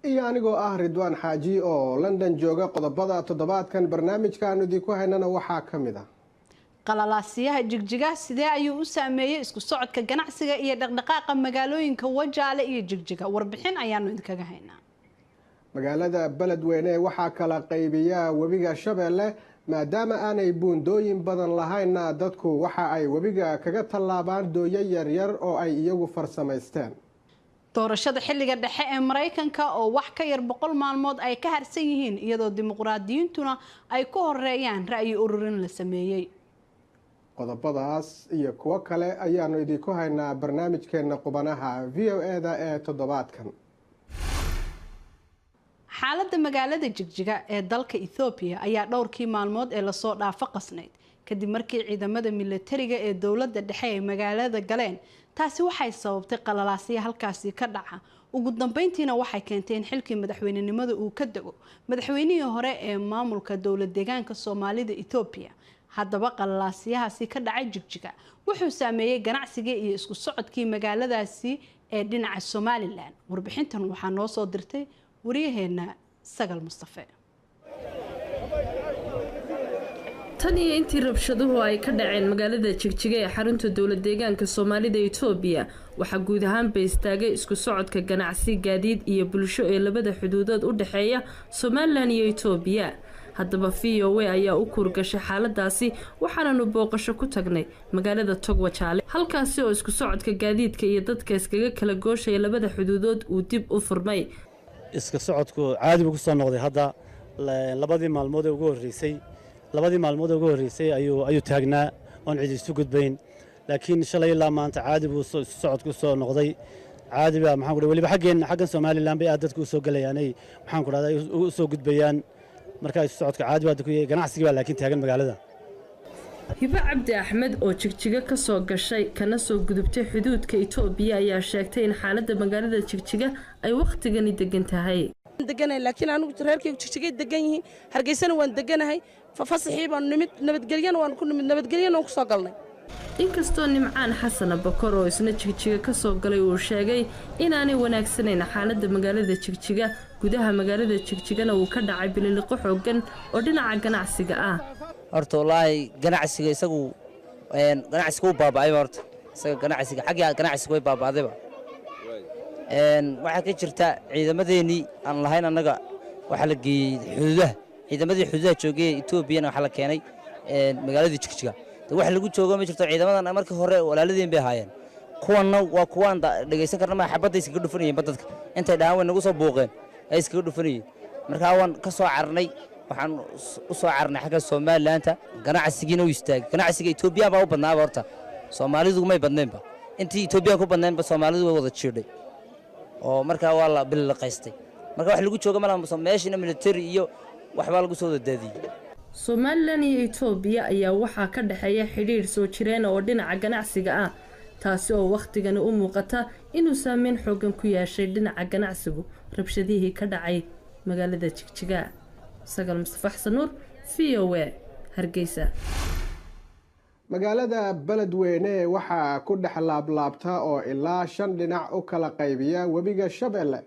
Iyo anigoo ah Ridwaan Xaaji oo London jooga. Qodobada toddobaadkan barnaamijkaanu idinku haynana waxaa ka mid ah: Qalalaasiyaha Jigjiga sidee ayuu u saameeyey isku socodka ganacsiga iyo dhaqdhaqaaqa magaalooyinka Wajaale iyo Jigjiga? Warbixin ayaanu idinkaga haynaa. Magaalada Beledweyne waxaa kala qaybiya webiga Shabeelle. Maadaama aanay buundooyin badan lahaynna, dadku waxa ay webiga kaga tallaabaan dooyo yaryar oo ay iyagu farsamaysteen. Doorashada xilliga dhexe ee Maraykanka oo wax ka yar 100 maalmood ay ka harsan yihiin, iyadoo Dimuqraadiyiintuna ay ku horeeyaan ra'yi ururin la sameeyey. Qodobadaas iyo kuwo kale ayaanu idinku haynaa barnaamijkeena qubanaha VOA-da ee toddobaadkan. Xaaladda magaalada Jigjiga ee dalka Ethoobiya ayaa dhowrkii maalmood ee lasoo dhaafo qasnayd, kadib markii ciidamada milatariga ee dowladda dhexe ay magaalada galeen. Taasi waxay sababtay qalalaasya halkaasi ka dhaca. Ugu dambeyntiina waxay keentay in xilkii madaxweynenimada uu ka dego madaxweynihii hore ee maamulka dowlad deegaanka Soomaalida Ethoobiya. Haddaba, qalalaasyahaasi ka dhacay Jigjiga wuxuu saameeyey ganacsigii iyo isku socodkii magaaladaasi ee dhinaca Somaliland. Warbixintan waxaa noo soo dirtay wariyaheena Sagal Mustafe. Tan iyo intii rabshaduhu ay ka dhaceen magaalada Jigjiga ee xarunta dowlad deegaanka Soomaalida Itoobiya, waxaa guud ahaanba istaagay isku socodka ganacsi, gaadiid iyo bulsho ee labada xuduudood u dhexeeya Somaliland iyo Itoobiya. Haddaba, VOA ayaa u kuurgashay xaaladaasi, waxaananu booqasho ku tagnay magaalada Togwajaale, halkaasi oo isku socodka gaadiidka iyo dadka iskaga kala gooshaya labada xuduudood uu dib u furmay. Iska socodku caadi buu ku soo noqday hadda. Labadii maalmood ee ugu horreysay, labadii maalmood ee ugu horreysay ayuu taagnaa oon cid isu gudbayn, laakiin shalay ilaa maanta caadi buu isu socodku soo noqday. Caadi baa, maxaan ku dhahay, weliba xaggeen, xaggan Somaliland bay aad dadku u soo gelayaanay, maxaan ku dhahday, u soo gudbayaan. Marka isu socodka caadi baa ku yahay, ganacsigii baa laakiin taagan magaalada. Hibo Cabdi Axmed oo Jigjiga ka soo gashay kana soo gudubtay xuduudka Itoobiya ayaa sheegtay in xaaladda magaalada Jigjiga ay wakhtigani degan tahay. Deganahay, laakiin anigu reerkaygu Jigjigay degan yihiin, Hargeysana waan deganahay. Fasaxii baanu nimid, nabadgelyana waan ku nimid, nabadgelyana waan ku soo galnay. Inkastoo Nimcaan Xasana Bakor oo isna Jigjiga ka soo galay uu sheegay inaanay wanaagsanayn xaaladda magaalada Jigjiga, gudaha magaalada Jigjigana uu ka dhacay bililiqo xooggan oo dhinaca ganacsiga ah. Horta wallaahi ganacsiga isagu ganacsiga u baaba'ayba. Horta isaga ganacsiga, xaggii ganacsiga way baaba'dayba. Waxaa ka jirta ciidamadeennii aan lahayn annaga waxaa la geeyey xuduudaha. Ciidamadii xuduudaha joogay Etoobiyana waxaa la keenay magaaladii Jigjiga. De wax lagu joogo ma jirto. Ciidamadan markii hore walaaladeen bay ahaayeen, kuwanna waa kuwaan dhegaysan karna ma. Xabadda iskaga dhufanayeen ba dadka, intay dhahaan way nagu soo buuqeen ay iskaga dhufanayeen. Markaa waan ka soo cararnay, waxaan u soo cararnay xagga Somalilaanta. Ganacsigiina u istaagay. Ganacsiga Etoobiyaan baa u badnaaba horta, Soomaalidu may badnaynba. Intii Etoobiyaan ku badnaynba Soomaalidu way wada jiidhay oo markaa waa la bililiqaystay. Marka wax lagu jooga malaha meeshina, military iyo waxbaa lagu soo wada daadiyey. Somaliland iyo Itoobiya ayaa waxaa ka dhexeeya xidhiidh soo jireen oo dhinaca ganacsiga ah, taasi oo wakhtigani u muuqata inuu saameyn xooggan ku yeeshay dhinaca ganacsigu rabshadihii ka dhacay magaalada Jigjiga. Sagal Mustafa Xasan Nuur, VOA, Hargeysa. Magaalada Beledweyne waxaa ku dhex laablaabta oo ilaa shan dhinac u kala qaybiya webiga Shabeelle.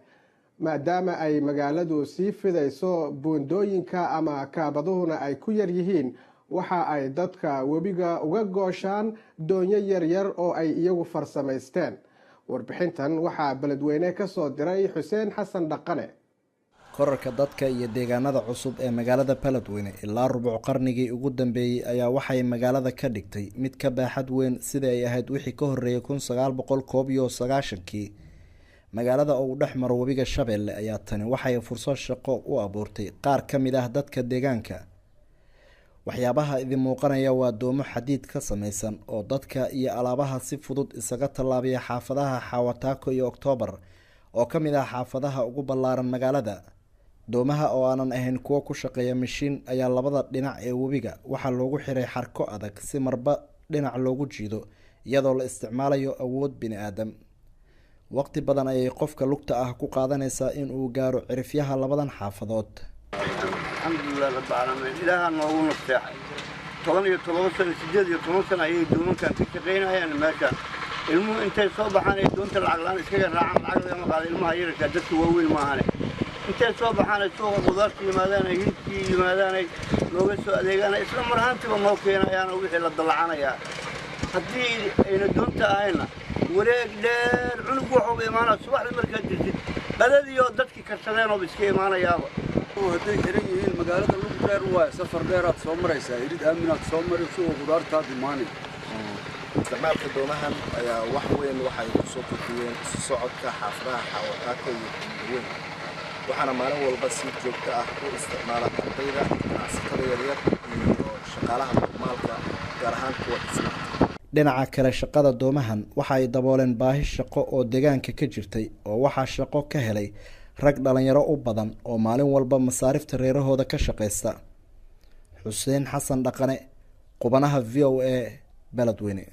Maadaama ay magaaladu sii fidayso, buundooyinka ama kaabaduhuna ay ku yar yihiin, waxa ay dadka webiga uga gooshaan doonyo yaryar oo ay iyagu farsamaysteen. Warbixintan waxaa Beledweyne ka soo diray Xuseen Xasan Dhaqane. Korarka dadka iyo deegaanada cusub ee magaalada Beledweyne ilaa rubuc qarnigii ugu dambeeyey ayaa waxay magaalada ka dhigtay mid ka baaxad weyn sidai ay ahayd wixii ka horreeyay 1991-kii. Magaalada oo uu dhex maro webiga Shabeelle ayaa tani waxay fursad shaqo u abuurtay qaar ka mid ah dadka deegaanka. Waxyaabaha idin muuqanaya waa doomo xadiid ka samaysan oo dadka iyo alaabaha si fudud isaga tallaabiya xaafadaha Xaawataako iyo Oktoobar oo ka mid ah xaafadaha ugu ballaaran magaalada. Doomaha oo aanan ahayn kuwo ku shaqeeya mishiin ayaa labada dhinac ee webiga waxaa loogu xiray xarko adag si marba dhinac loogu jiido, iyadoo la isticmaalayo awood bini aadam. Waqti badan ayay qofka lugta ah ku qaadanaysaa in uu gaaro cirifyaha labadan xaafadood. Alxamdulilah rabbilcaalamiin, Ilaahaa noogu nasteexay. 17 sano, 18 sano ayay doomankan ka shaqaynayaan meeshaan. Ilmuhu intay soo baxaan ay doonta lacag la'aan iskaga raacaan, lacag lagama qaado ilmaha yararkaa, dadka waaweyn maahane. Intay soo baxaan ay suuqa qudaarta yimaadaan, ay hilibkii yimaadaan, ay nooga soo adeegaan, isla mar ahaantiiba noo keenayaan oo wixii la dallacanayaa. Haddii ayna doonta ahayna, wareeg dheer cunug wuxuuba imaanaa subaxdii markaad jirtid qadadii oo dadkii karsadeen ooba iska imaanayaaba. Hadday xiran yihiin magaalada lug dheer waay, safar dheeraad soo maraysaa, irid aaminaad soo mari, suuqa qudaartaad imaanay. Isticmaalka doomahan ayaa wax weyn waxay ku soo kordhiyeen isu socodka xaafadaha Xaawataako iyo Buundaweyn, waxaana maalin walba si joogto ah u isticmaala ardayda, ganacsatada yaryar iyo shaqaalaha maalka, gaar ahaan kuwa dhismaha. Dhinaca kale, shaqada doomahan waxa ay dabooleen baahi shaqo oo deegaanka ka jirtay, oo waxaa shaqo ka helay rag dhalinyaro u badan oo maalin walba masaarifta reerahooda ka shaqaysta. Xuseen Xasan Dhaqane, Qubanaha VOA, Beledweyne.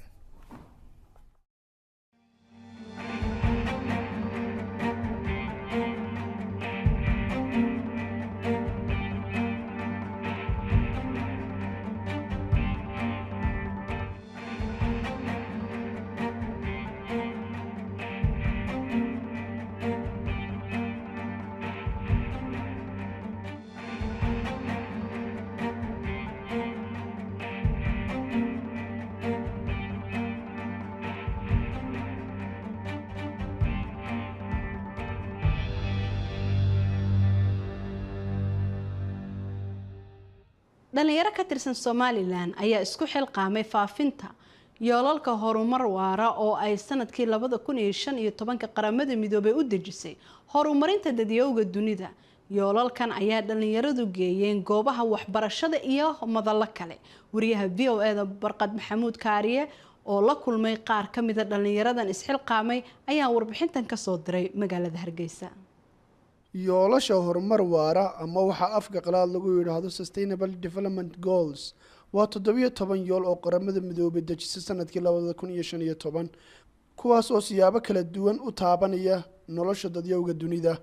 Dhalinyaro ka tirsan Somalilan ayaa isku xilqaamay faafinta yoolalka horumar waara oo ay sanadkii 2015-ka Qaramada Midoobay u dejisay horumarinta dadyowga dunida. Yoolalkan ayaa dhalinyaradu geeyeen goobaha waxbarashada iyo madallo kale. Wariyaha VOA-da Barqad Maxamuud Kaariye oo la kulmay qaar ka mida dhalinyaradan isxilqaamay ayaa warbixintan kasoo diray magaalada Hargeysa. Yoolasha horumar waara, ama waxaa afka qalaad lagu yidhaahdo Sustainable Development Goals, waa 17 yool oo Qaramada Midoobay dejisay sanadkii 2015, kuwaas oo siyaabo kala duwan u taabanaya nolosha dadyowga dunida.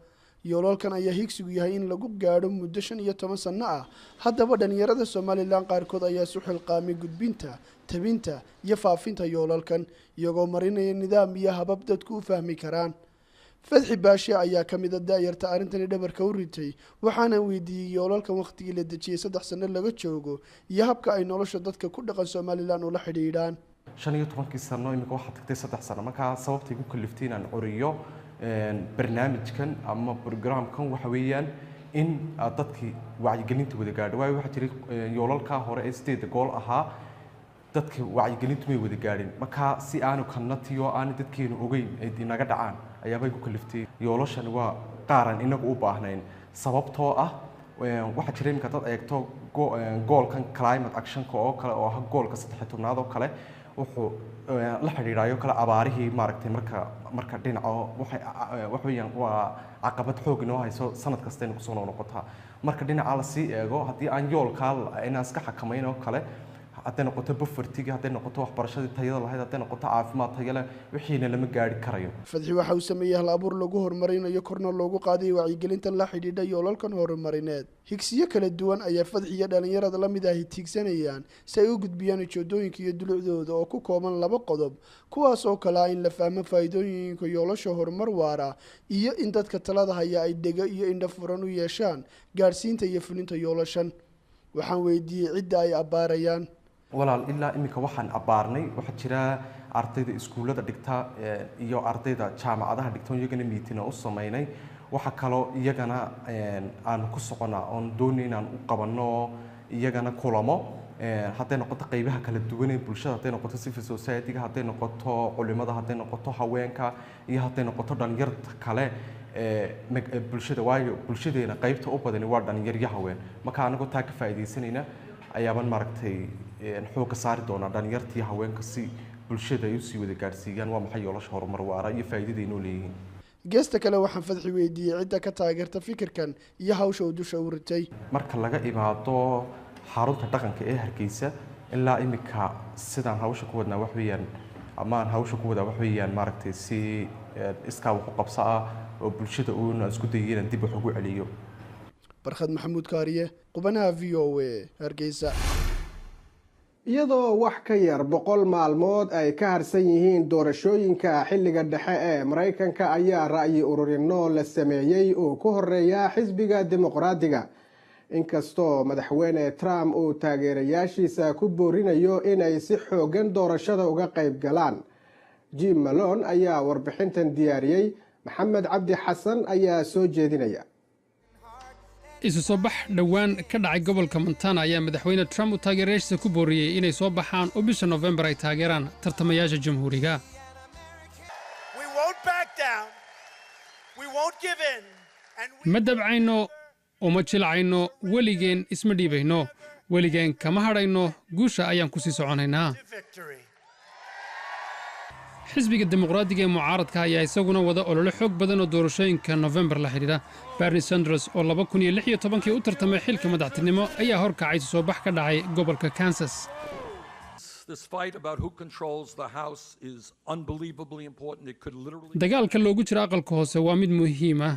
Yoolalkan ayaa higsigu yahay in lagu gaadho muddo 15 sano ah. Haddaba dhalinyarada Somalilan qaarkood ayaa isu xilqaamay gudbinta, tabinta iyo faafinta yoolalkan, iyagoo marinaya nidaam iyo habab dadku u fahmi karaan. Fadxi Baashe ayaa ka mid a da-yarta arrintani dhabarka u ritay, waxaana weydiiyey yoolalkan wakhtigii la dejiyey 3 sano laga joogo iyo habka ay nolosha dadka ku dhaqan Somalilan ula xidhiidhaan. 15-kii sano imika waxaa tagtay 3 sano. Markaa sababtay igu kaliftay inaan curiyo barnaamijkan ama programkan waxa weeyaan in aad dadkii wacyigelinta wada gaadho, waayo waxaa jiray yoolalkaa hore ee sideeda gool ahaa dadka wacyigelintu may wada gaadhin. Markaa si aanu kanatiyo aanu dadkeenu ogeyn ay inaga dhacaan ayaabay ku kaliftay. Yoolashani waa qaaran inagu u baahnayn, sababtoo ah waxaa jira iminka dad eegto goolkan climate actionka oo kale, oo ah goolka 13aad oo kale, wuxuu la xidhiidhayo kale abaarihii maaragtay. Marka dhinaco waxay wax weeyaan waa caqabad xoog inoo hayso, sanad kasta inay kusoo noqotaa. Marka dhinaca lasii eego, haddii aan yoolkaa inaan iska xakamayn oo kale, hadday noqoto povertyga, hadday noqoto waxbarashadii tayada lahayd, hadday noqoto caafimaad tayo leh, wixiina lama gaari karayo. Fadxi waxa uu sameeyey hal abuur lagu horumarinayo, korna loogu qaadayo wacyigelinta la xidhiidha yoolalkan horumarineed. Higsiyo kala duwan ayaa Fadxi iyo dhalinyarada la mid ahi tiigsanayaan si ay u gudbiyaan ujeedooyinka iyo dulucdooda oo ku kooban laba qodob, kuwaas oo kale ah in la fahmo faa'iidooyinka yoolasha horumar waara iyo in dadka talada haya ay dhego iyo indho furan u yeeshaan gaadhsiinta iyo fulinta yoolashan. Waxaan weydiiyey cidda ay abbaarayaan. Walaal, ilaa iminka waxaan abbaarnay waxaa jira ardayda iskuullada dhigta iyo ardayda jaamacadaha dhigta, iyagana meeting-na u sameynay. Waxaa kaloo iyagana aan ku soconaa oon doonay inaan u qabanno iyagana kulamo, hadday noqoto qeybaha kala duwan ee bulshada, hadday noqoto civil society-ga, hadday noqoto culimada, hadday noqoto haweenka iyo hadday noqoto dhalinyarta kale ee bulshada, waayo bulshadeena qeybta u badani waa dhalinyar iyo haween. Marka anagoo taa ka faa'iidaysanayna ayaaban maaragtay xoogga saari doonaa dhalinyarta iyo haweenka si bulshada ay usii wada gaadhsiiyaan waa maxay yoolasha horumar waara iyo faa'iidada inoo leeyihiin. Geesta kale, waxaan Fadxi weydiiyey cidda ka taageerta fikirkan iyo hawsha uu dusha u ritay. Marka laga imaado xarunta dhaqanka ee Hargeysa, ilaa iminka sidaan hawsha ku wadnaa wax weeyaan ama aan hawsha ku wadaa wax weeyaan maaragtay si iskaa wax u qabso ah oo bulshada uuna isku dayay inaan dib wax ugu celiyo. Barkhad Maxamuud Kaariye, Qubanaha VOA, Hargeysa. Iyadoo wax ka yar 100 maalmood ay ka harsan yihiin doorashooyinka xilliga dhexe ee Maraykanka, ayaa ra'yi ururinno la sameeyey uu ku horeeyaa xisbiga Dimuqraadiga, inkastoo Madaxweyne Trump uu taageerayaashiisa ku boorinayo inay si xooggan doorashada uga qayb galaan. Jim Malone ayaa warbixintan diyaariyey, Maxamed Cabdi Xasan ayaa soo jeedinaya. Isu soo bax dhowaan ka dhacay gobolka Montana ayaa Madaxweyne Trump uu taageerayaashiisa ku booriyey inay soo baxaan oo bisha Nofembar ay taageeraan tartamayaasha Jamhuuriga. We won't back down. We won't give in. Ma dabcayno, uma jilcayno, weligeen isma dhiibayno, weligeen kama hadhayno, guusha ayaan ku sii soconaynaa. Victory. Xisbiga Dimuqraadiga ee mucaaradka ayaa isaguna wada olole xoog badan oo doorashooyinka Nofembar la xidhiidha. Bernie Sanders oo 2016-kii u tartamay xilka madaxtinimo ayaa horkacay isu soo bax ka dhacay gobolka Kansas. This fight about who controls the House is unbelievably important. It could literally Dagaalka loogu jiro aqalka hoose waa mid muhiim ah,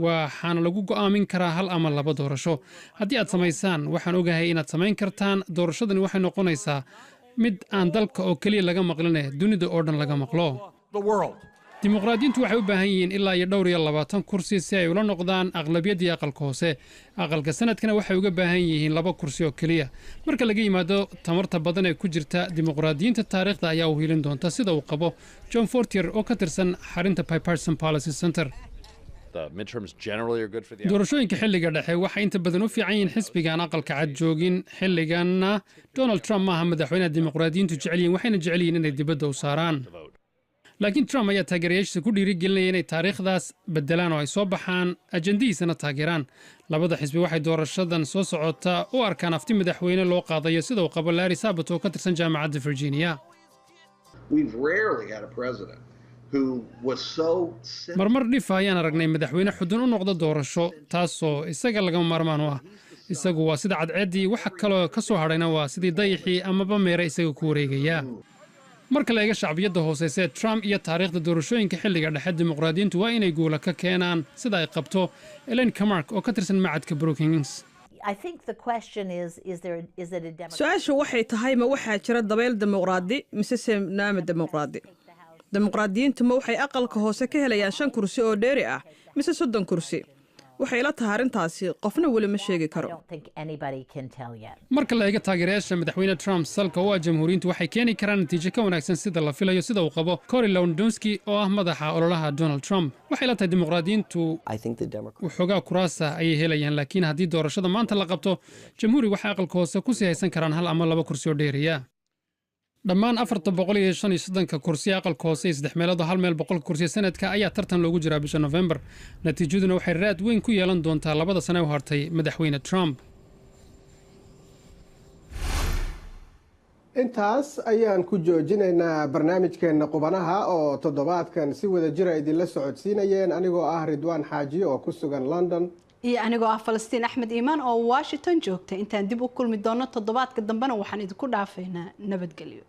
waxaana lagu go'aamin karaa hal ama laba doorasho. Haddii aad samaysaan, waxaan ogahay inaad samayn kartaan, doorashadani waxay noqonaysaa mid aan dalka oo keliya laga maqline dunida oo dhan laga maqlo. the world. Dimuqraadiyiintu waxay u baahan yihiin ilaa iyo dhowr iyo 20 kursi si ay ula noqdaan aqlabiyaddii aqalka hoose. Aqalka Sanadkana waxay uga baahan yihiin laba kursi oo keliya. Marka laga yimaado tamarta badan ee ku jirta dimuqraadiyiinta, taariikhda ayaa u hiilin doonta, sida uu qabo John Fortier oo ka tirsan xarunta Bipartisan Policy Center. The midterms generally are good for the Doorashooyinka xilliga dhexe waxay inta badan u fiican yihiin xisbigaan aqalka cad joogin. Xilliganna Donald Trump maaha madaxweynaha dimuqraadiyiintu jecel yihiin, waxayna jecel yihiin inay dibadda u saaraan. Laakiin Trump ayaa taageerayaashiisa ku dhiirigelinaya inay taariikhdaas beddelaan oo ay soo baxaan, ajandihiisana taageeraan. Labada xisbi waxay doorashadan soo socota u arkaan afti madaxweyne loo qaadayo, sida uu qabo Larry Sabato oo ka tirsan Jaamacadda Virginia. We've rarely had a president who was so Marmar dhifa ayaan aragnay madaxweyne xudun u noqda doorasho, taasoo isaga lagama maarmaan u ah. Isagu waa sida cadceeddii, waxa kaloo ka soo hadhayna waa sidii dayixii amaba meere isaga ku wareegaya. Marka la eega shacbiyadda hooseysa ee Trump iyo taariikhda doorashooyinka xilliga dhexe, dimuqraadiyiintu waa inay guula ka keenaan, sida ay qabto Elaine Kamarck oo ka tirsan macadka Brookings. Su-aashu waxay tahay, ma waxaa jira dabayl dimuqraadi mise tsunami dimuqraadi? Dimuqraadiyiintu ma waxay aqalka hoose ka helayaan shan kursi oo dheeri ah mise 30 kursi? Waxay la tahay arrintaasi qofna weli ma sheegi karo. Marka la eego taageerayaasha Madaxweyne Trump salka u ah, jamhuuriyiintu waxay keeni karaan natiijo ka wanaagsan sida la filayo, sida uu qabo Corey Lewandowski oo ah madaxa ololaha Donald Trump. Waxay la tahay dimuqraadiyiintu waxoogaa kuraasa ayay helayaan, laakiin haddii doorashada maanta la qabto, jamhuuri waxay aqalka hoose kusii haysan karaan hal ama laba kursi oo dheeriya. Dhammaan 435-ka kursi aqalka hoose iyo saddex meelood oo hal meel 100-ka kursiya Sanadka ayaa tartan loogu jiraa bisha Nofembar. Natiijaduna waxay raad weyn ku yeelan doontaa labada sane u hartay Madaxweyne Trump. Intaas ayaan ku joojinaynaa barnaamijkeena qubanaha oo toddobaadkan si wada jira idinla socodsiinayeen anigoo ah Ridwaan Xaaji oo ku sugan London iyo anigoo ah Falastiin Axmed Iimaan oo Washington joogta. Intaan dib u kulmi doono toddobaadka dambena, waxaan idinku dhaafaynaa nabadgelyo.